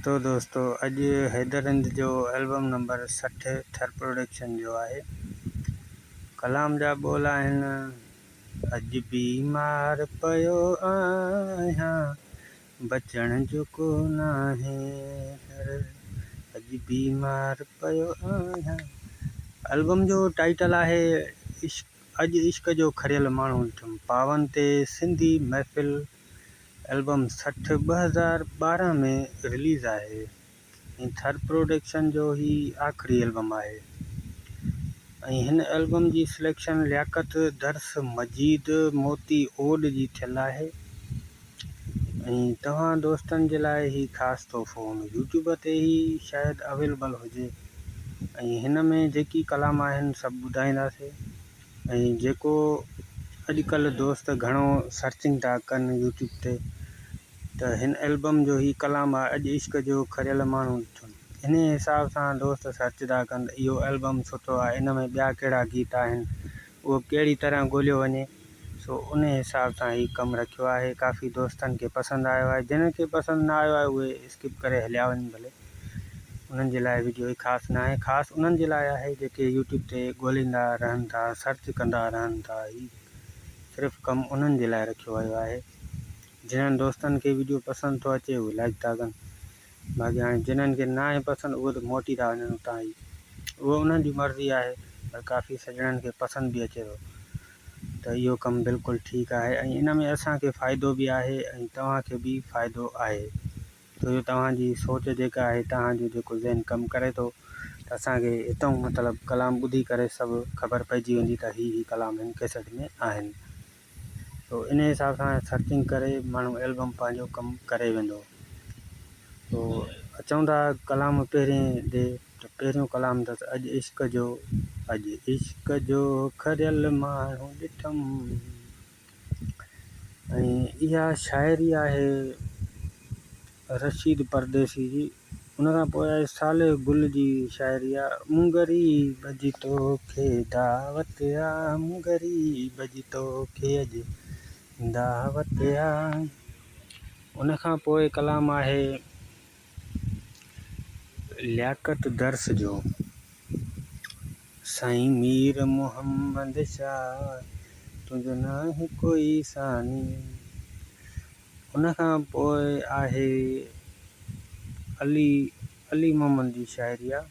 تو دوستو اڄ حيدر رند جو البم نمبر 60 ٿر پروڊڪشن جو آهي. ڪلام جا ٻول آهن، اڄ بيمار پيو آهيان بچڻ جو ڪو ناهي ڊر، اڄ بيمار پيو آهيان. البم جو ٽائيٽل آهي عشق اڄ عشق جو کريل ماڻهو ڏٺم پاون تي سنڌي محفل البم 60 2012 ۾ رليز آهي ۽ ٿر پروڊڪشن جو هي آخري البم آهي ۽ هن البم جي سليڪشن لياقت درس مجيد موتي اوڏ جي ٿيل آهي ۽ توهان دوستن جي لاء هي خاص تحفو هوندو يوٽيوب تي هي شايد اويلبل هجي ۽ هن ۾ جيڪي ڪلام آهن سڀ ٻڌائينداسي ۽ جيڪو اڄ ڪلهه دوست گهڻو سرچنگ ٿا ڪن يوٽيوب تي ته هن البم جو هي ڪلام آ اڄ عشق جو کريل ماڻهو ڏٺم انهي حساب سان دوست سرچ ٿا ڪن ته اهو البم سٺو آ ان ۾ ٻيا ڪهڙا گيت آهن اهو ڪهڙي طرح ڳوليو وڃي سو انهي حساب سان هي ڪم رکيو آهي ڪافي دوستن کي پسند آيو آهي جنھن کي پسند نه آيو آهي اهي اسڪپ ڪري هليا وڃن ڀلي انهن جي لاء وڊيو هي خاص نه آهي خاص انهن جي لاء آهي جيڪي يوٽيوب تي ڳوليندا رهن ٿا سرچ ڪندا رهن ٿا هي صرف ڪم انهن جي لاء رکيو ويو آهي جنھن دوستن کي وڊيو پسند ٿو اچي اهي لائڪ ٿا ڪن باقي هاڻي جنھن کي ناهي پسند اهي ته موٽي ٿا وڃن اتان ئي اهو انهن جي مرضي آهي پر ڪافي سڄڻن کي پسند به اچي ٿو ته اهو ڪم بلڪل ٺيڪ آهي ۽ ان ۾ اسان کي فائدو به آهي ۽ توهان کي به فائدو آهي ڇو جو توهان جي سوچ جيڪا آهي توهان جو جيڪو ذهن ڪم ڪري ٿو ته اسان کي هتئون مطلب ڪلام ٻڌي ڪري سڀ خبر پئجي ويندي ته هي هي ڪلام هن ڪيسٽ ۾ آهن تو ان حساب سان سرچنگ ڪري ماڻهو البم پنهنجو ڪم ڪري ويندو تو اچون ٿا ڪلام پهرين ڏي ته پهريون ڪلام اٿس اڄ عشق جو اڄ عشق جو کريل ماڻهو ڏٺم ۽ اها شاعري آهي رشيد پرديسي جي ان کان پوء آهي صالح گل جي شاعري آ مون غريب جي توکي دعوت آ مون غريب جي توکي اڄ دعوت آ ان کان پوء ڪلام آهي لياقت درس جو سائين مير محمد شاهه تنهنجو ناهي ڪوئي ثاني. ان کان پوء آهي علي علي محمد جي شاعري آ.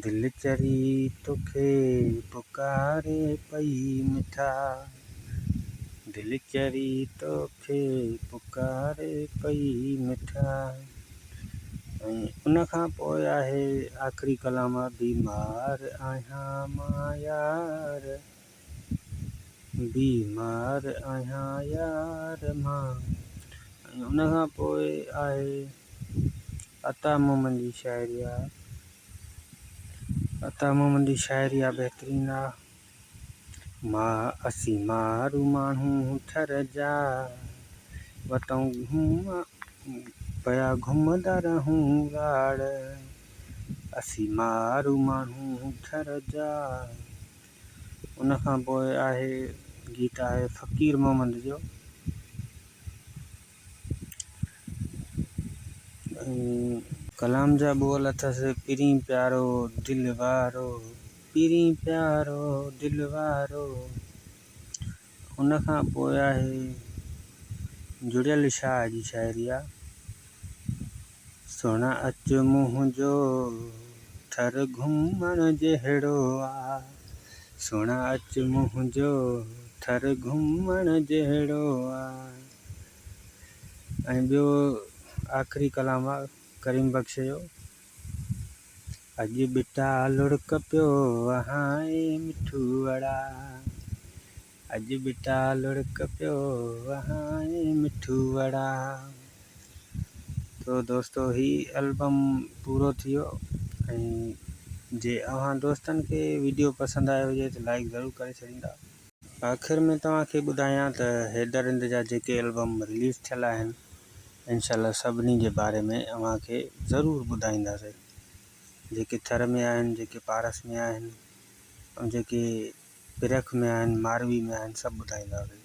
دل چري توکي پڪاري پئي مٺا دل چري توکي پڪاري پئي مٺا. ۽ ان کان پوء آهي آخري ڪلام آ بيمار آهيان مان يار بيمار آهيان يار مان ۽ ان کان پوء آهي عطا محمد جي شاعري آ عطا محمد جي شاعري آ بهترين آ. مان اسين مارو ماڻهو ٿر جا وتئون پيا گهمندا رهون راڙ اسين مارو ماڻهو ٿر جا. ان کان پوء آهي گيت آهي فقير محمد جو. ۽ ڪلام جا ٻول اٿس، پرين پيارو دل وارو، پرين پيارو دل وارو. ان کان پوء آهي جڙيل شاهه جي شاعري آ. سهڻا اچ منهنجو ٿر گهمڻ جهڙو آ. سهڻا اچ منهنجو ٿر گهمڻ جهڙو آ. ۽ ٻيو آخري ڪلام آ ڪريم بخش جو. اڄ ٻٽا لڙڪ پيو وهائين مٺوئڙا. اڄ ٻٽا لڙڪ پيو وهائين مٺوئڙا. تو دوستو هي البم پورو ٿي ويو ۽ جي اوهان دوستن کي ويڊيو پسند آيو هجي ته لائيڪ ضرور ڪري ڇڏيندا. آخر ۾ توهان کي ٻڌايان ته حيدر رند جا جيڪي البم رليز ٿيل آهن انشاء الله سڀني جي باري ۾ اوهان کي ضرور ٻڌائينداسين جيڪي ٿر ۾ آهن جيڪي پارس ۾ آهن ۽ جيڪي پرک ۾ آهن ماروي ۾ آهن سڀ ٻڌائينداسين.